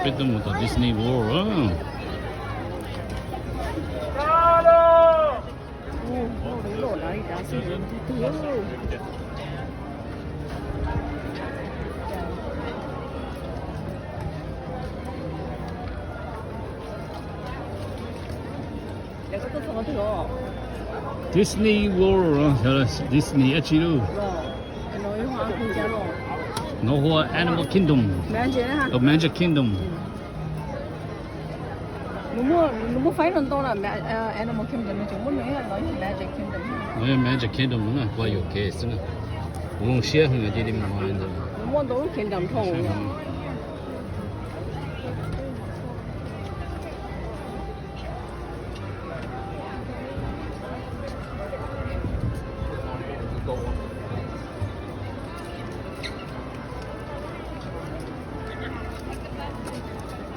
Peb tuaj mus tom Disney World. Ua, lub no loj dav li dav xwb, tus twg twg. Disney World, Disney dab tsi lauj? No hu Animal Kingdom, Magic Kingdom. Nws muaj faib no ntau na, Animal Kingdom no tseem muaj nws no yog Magic Kingdom. No yog Magic Kingdom no na, kuv yuam kev xwb na. Kuv zoo siab heev cia li mus ntawd. Nws muaj ntau lub kingdom dhau.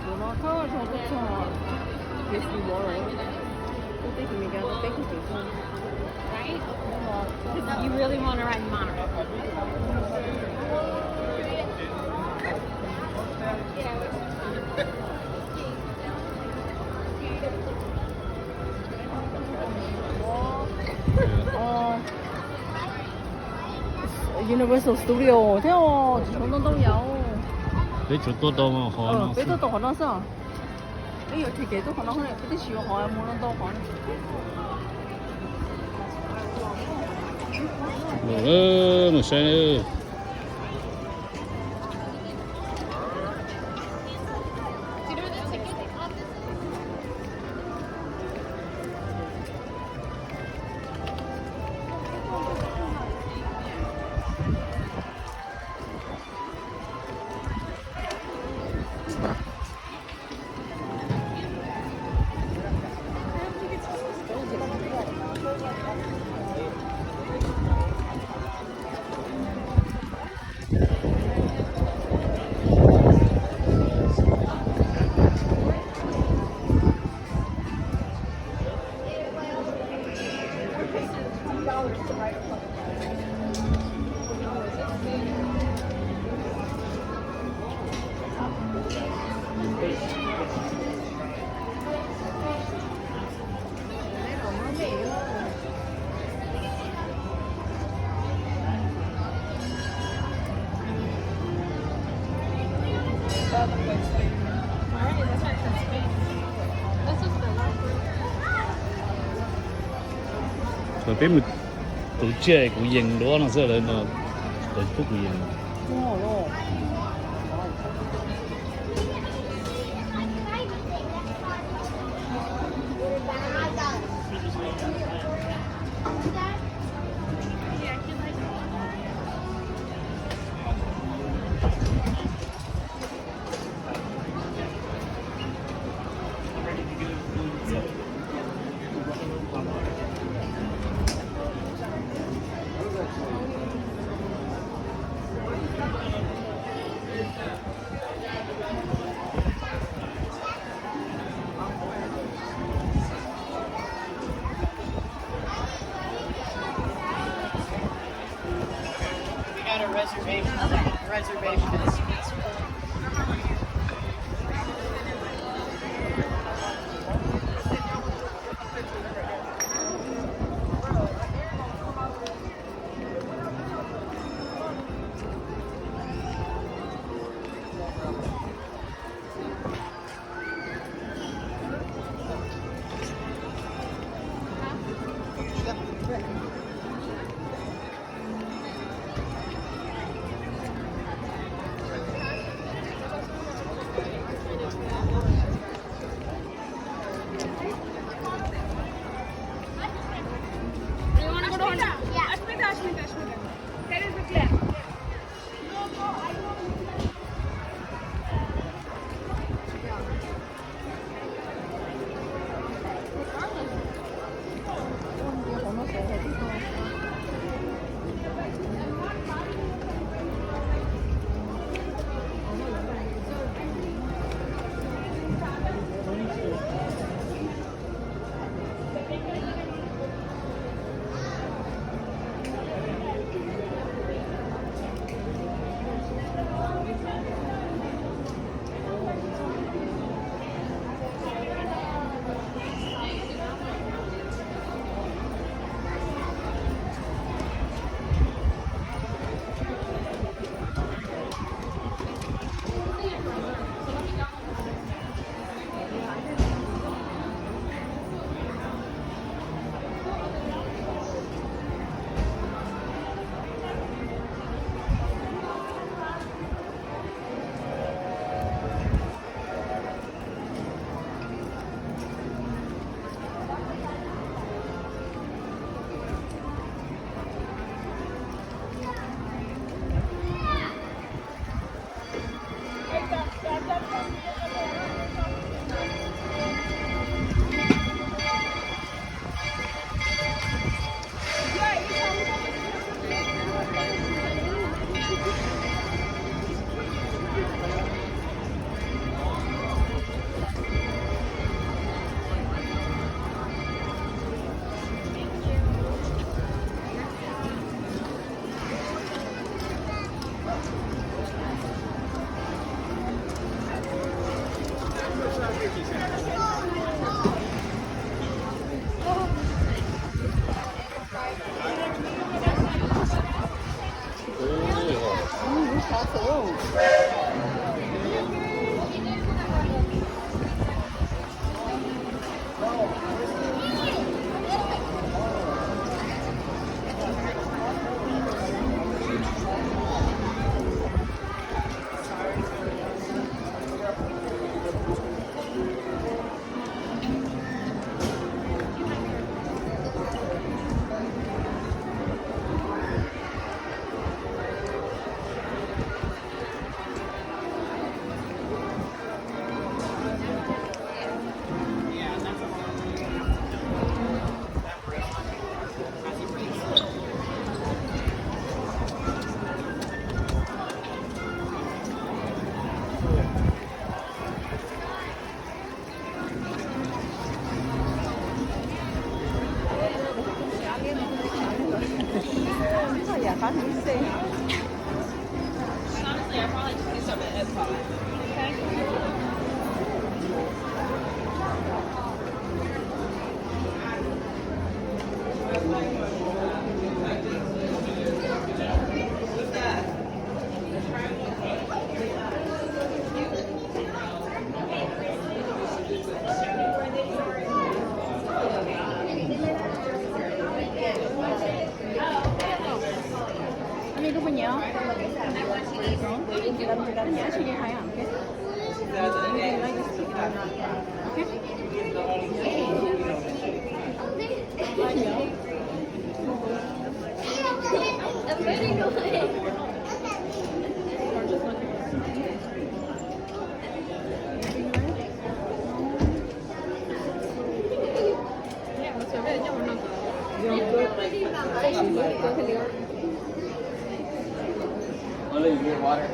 Tus no thawj zaug tuaj txog Disney World lawm, tuaj teb chaws Amelikas tau peb caug peb caug. Right? Because you really want to ride Monarch. Universal Studio thiab, tsis tshua ntau ntau yam. Peb tsuas tuaj tau qhov no, peb tuaj tau qhov no xwb. Peb yuav them kev tuaj qhov no, peb twb tsis yuav qhov mus no ntau qhov. Los mus saib. Peb mus tus tsiaj kuv yees duab no xwb, lawv no lawv pub kuv yees. We got a reservation. Reservation. Honestly, I probably just get some of that. Anh đi có bao nhiêu? Anh nhớ chị đi thấy à? Ok.